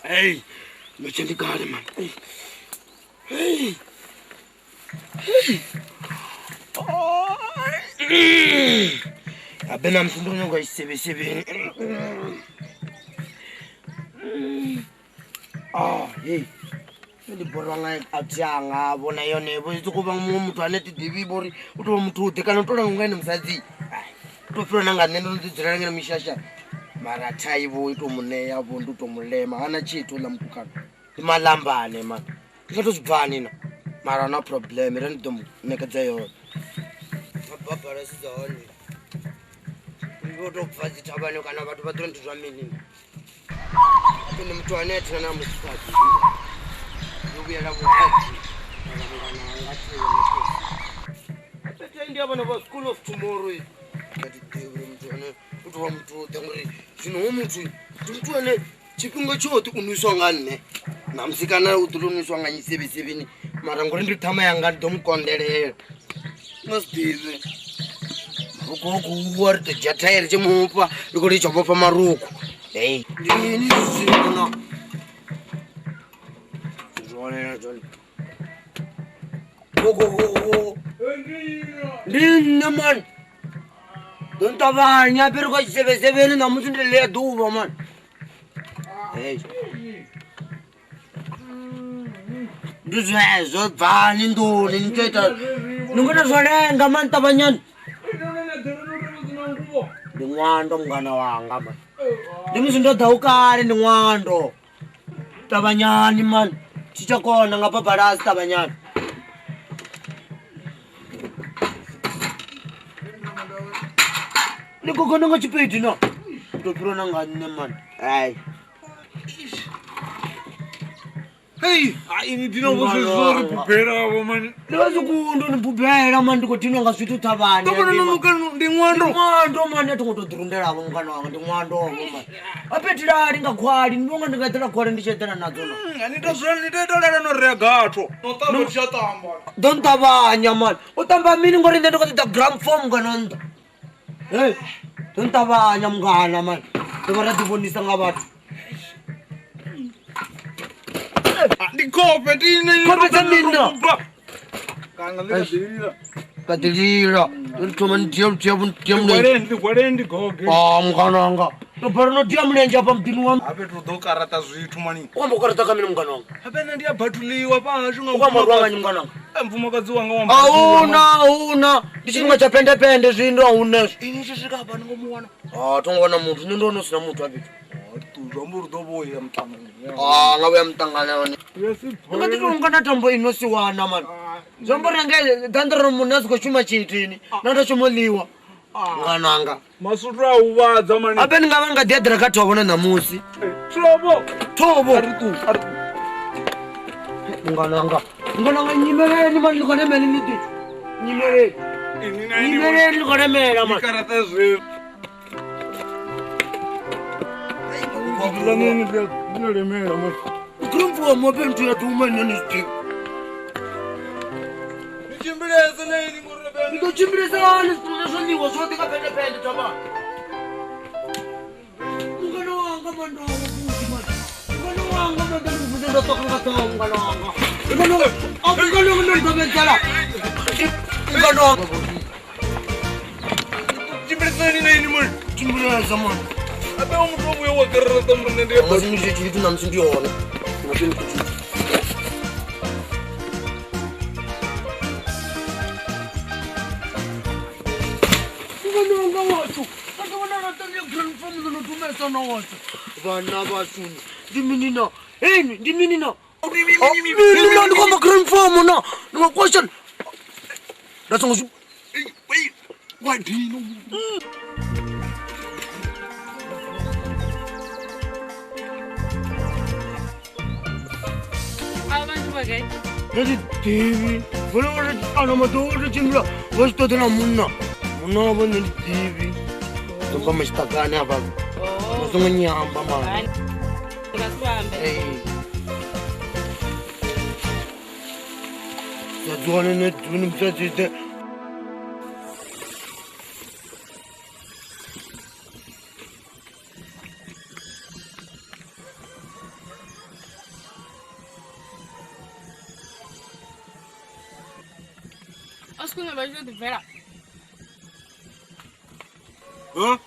Hey, lotshelikale man. Hey. Hey. Hey. Oh. Abena mfundo ngo isebesebe. Ah, hey. Ndi borwa nga atyanga bona yone bo itse go ba mo motho ane ti dibi bori o to motho o kana tola nga ene msadzi. To fela nga nne ndo dzula nga mishasha. Mara thai bo ito muneya bo ndo to mulema hana tshithu la mutukana. Ndi malambane man. Ndi to zibvani na. Mara na problem re ndi nekedza yone. Mababara si dza hone. Ndi to bva dzi thavhani kana vhathu vha ḓo ndi zwa mini. Ndi muthu ane thina na musadzi. Vhuyela vhuhadzi nga ndi avhana vha school of tomorrow ngati ḓivhi muthu ane u tou vha muthu ḓe ngori zwino ho muthu ndi muthu ane tshifhinga tshoṱhe u nwiswa nga nṋe na musi kana u ḓo tou nwiswa nga nyisevhesevheni mara ngori ndi ṱhama yanga ndi ḓo mu konḓelela nga zwi ḓivhe marukhu ri ḓo dzhia thaye ri tshi mufha ri khou litsha vhofha marukhu ei ndi mini zwino ndi nṋe mani ḓo nṱavhanya fhiri kwa tshisevhesevheni ṋamusi ndi ḽea ḓuvha mani. Ndi zwezwo bvani nḓuni ni tou ita ni khou ita zwo lenga mani ṱavhanyani. Ndi ṅwando mungana wanga mani, ndi musi ndo ḓa u kale ndi ṅwando. Ṱavhanyani mani tshi tsha kona nga babalasi ṱavhanyani. Ndi khou kona nga tshipedi na to fhirwa na nga nṋe mani. Ai hei ini ndino vho zwo ri bubela vho mani. Ndi vha zwikundu ni bubela mani ndi khou dinwa nga zwithu thavhani. Ndi ṅwando ṅwando mani a thi ngo to ḓirundela vho mungana wanga ndi ṅwando vho mani. A petilali nga khwali ndi vhonga ndi nga eḓela khwali ndi tshi eḓela nadzo na. Ni to zwa ni to lela no rea gatho. No ṱamba tshi a tamba. Ḓo nṱavhanya mani. U tamba mini ngori nṋe ndi khou ṱoḓa gram form kana nnḓa. Hey, ḓo nṱavhanya mungana mani. Ḓo vha ra ḓi vhonisa nga vhathu. Ndi khofhe ndi khofhe dza mini na? Kana ḽi kha ḓilila. Kha ḓilila. Ndo thoma ndi dia dia dia mulenzhe. Ndi gwaleni ndi goge. Ah mungana wanga. Ndo bala no dia mulenzhe afha muḓini wa. Habe to ḓo karata zwithu mani. U amba u karata kha mini mungana wanga? Habe nṋe ndi a batuliwa fha hashu nga U amba uri wanga mungana wanga. Mfumakadzi wanga wa. Ahuna ahuna. Ndi tshifhinga tsha pende pende zwino ahuna. Ini tshi swika hafha ni ngo mu wana. Ah tho ngo wana muthu nṋe ndo wana hu sina muthu hafha fhethu. Zwi amba uri ḓo vhuya muṱangano. Ah nga vhuya muṱanganoni. Nga ḓi tou nga na thambo ino si wana mani. Zwi amba uri nga ḓanḓa ro munna a si khou shuma tshithini na ndo shuma u ḽiwa. Ṅwananga. Masutu a huvhadza mani. Habe ni nga vha nga ḓi eḓela kha thovho na ṋamusi. Thovho. Thovho. A ri ṱuwe, a ri ṱuwe. Mngananga. Mngananga nyimeleni mani ndi khou lemela ni ḓi. Nyimeleni. Nyimeleni ndi khou lemela mani. Karata zwe. Ukurumvuwa mobe mtu ya tuma nani zwi. Tshimbilese nei ngori be. Ndi ḓo tshimbilesa hani zwithu zwo ḽiwa zwoṱhe nga pende pende thavhani. Mungana wanga mandowo futhi mani. Mungana wanga mandowo futhi ndo ṱoka nga ṱhoho mungana wanga. Mungana wanga mungana wanga ndo ḓo vhedzela. Mungana wanga. Tshimbilesa mani. Abe o muthu vhuye wa kerera ta mrine ndi ya. Musi ndi tshithu na musi ndi hone. Musi ndi tshithu. Vana vashuni ndi mini na hey ndi mini na mini na ndi kwamba grand farm na ndi ma question nda songo zwi wa dino ndi ḓivhi vhone vha ri ano maḓuvha ri tshimbila vha tshi ṱoḓela munna munna wavho nṋe ndi ḓivhi ḓo bva matshiṱakani hafha vha songo nyamba mani. Dzi wane nṋe ḓivhi musadzi ḓe. Huh?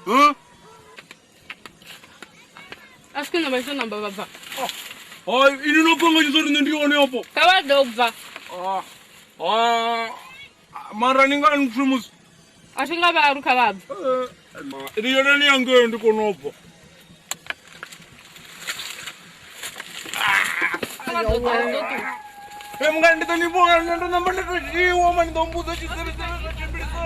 Huh? Asikuna baisho na baba ba. Ah, ini no panga jizori ndi one hapo. Kawa dogva. Ah. Ah, mara ninga nfumus. Ashinga ba aru kabab. Ma, ini yona ni yangu ndi konopo. Ah. Mngani ndi toniboga ndo namba ndo jiwa mani ndo mbuzo chizere zere chimbilisa.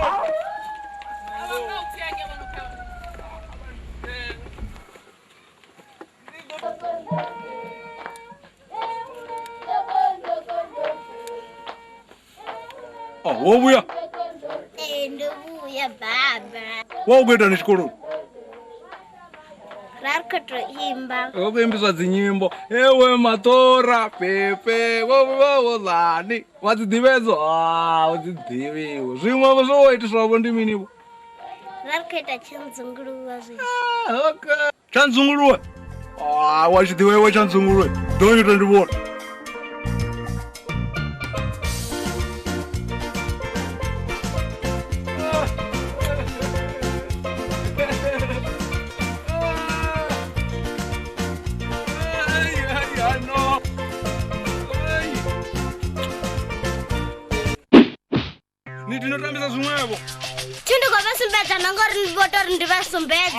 Ah, wo vhuya? Ee, ndo vhuya baba. Wa u khou itani tshikoloni? Ra ri khou tou imba. Ri khou imbiswa dzinyimbo. Ewe matora pepe wo wo lani. Wa dzi ḓivhedzo? Ah, u dzi ḓivhiwe. Zwiṅwe zwo wo itiswa ndi mini vho? Ra ri khou ita tshanzunguluwa zwino. Ah, okay. Tshanzunguluwa? Ah, wa tshi ḓivha iwe tshanzunguluwa. Ḓo ita ndi vhone.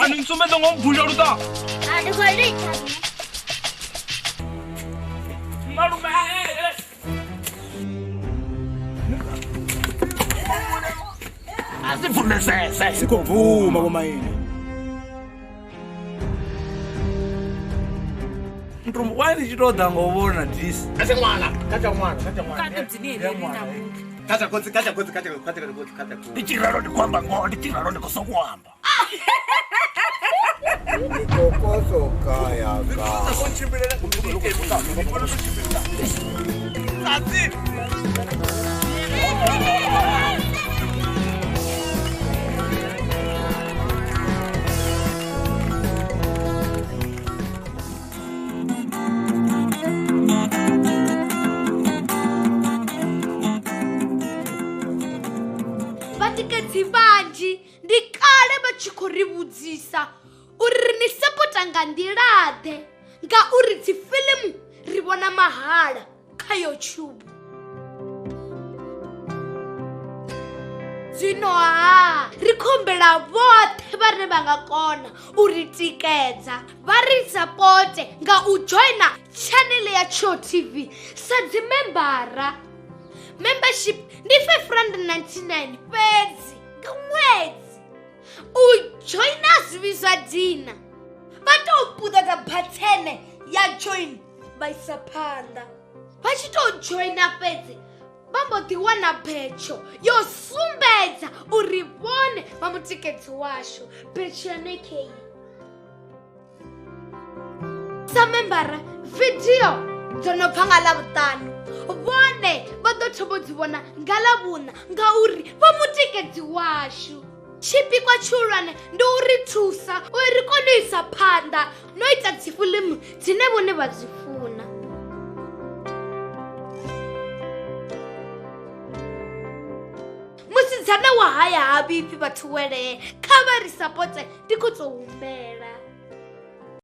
Ani nsumbedza ngo mphusha luṱa. A ndi khou litsha. Malume Asivumesese sikovuma bomayini. Ntumbu wani tshi to ḓa ngo vhona disi. Katsha ṅwana, katsha ṅwana, katsha ṅwana. Kati bzinile na muthu. Katsha kotsi, katsha kotsi, katsha kotsi, katsha kotsi. Ndi tshiralo ndi khou amba ngoho, ndi tshiralo ndi khou sokou amba. Kokoso kaya ka. Vhatikedzi vhanzhi ndi kale vha tshi khou ri vhudzisa uri ri ni sapota nga nḓila-ḓe ngauri dzi fiḽimu ri vhona mahala kha YouTube. Zwino ha ri khou humbela vhoṱhe vhane vha nga kona u ri tikedza vha ri sapote nga u joina channel ya Tshiwo TV sa dzi membara. Membership ndi 599 fhedzi nga ṅwedzi. U joina zwi vhidzwa dina. Vha tou puṱedza bathene ya join vha isa phanḓa. Vha tshi tou joina fhedzi vha mbo ḓi wana betsho yo sumbedza uri vhone vha mutikedzi washu. Betsho yone kei. Sa membara vidio dzo no bva nga Ḽavhuṱanu vhone vha ḓo thoma u dzi vhona nga Ḽavhuṋa ngauri vha mutikedzi washu. Tshipikwa tshihulwane ndi u ri thusa uri ri kone u isa phanḓa no ita dzi fiḽimu dzine vhone vha dzi funa. Musi Musidzana wa haya ha vhifhi vhathu welee, kha vha ri sapote, ndi khou tou humbela.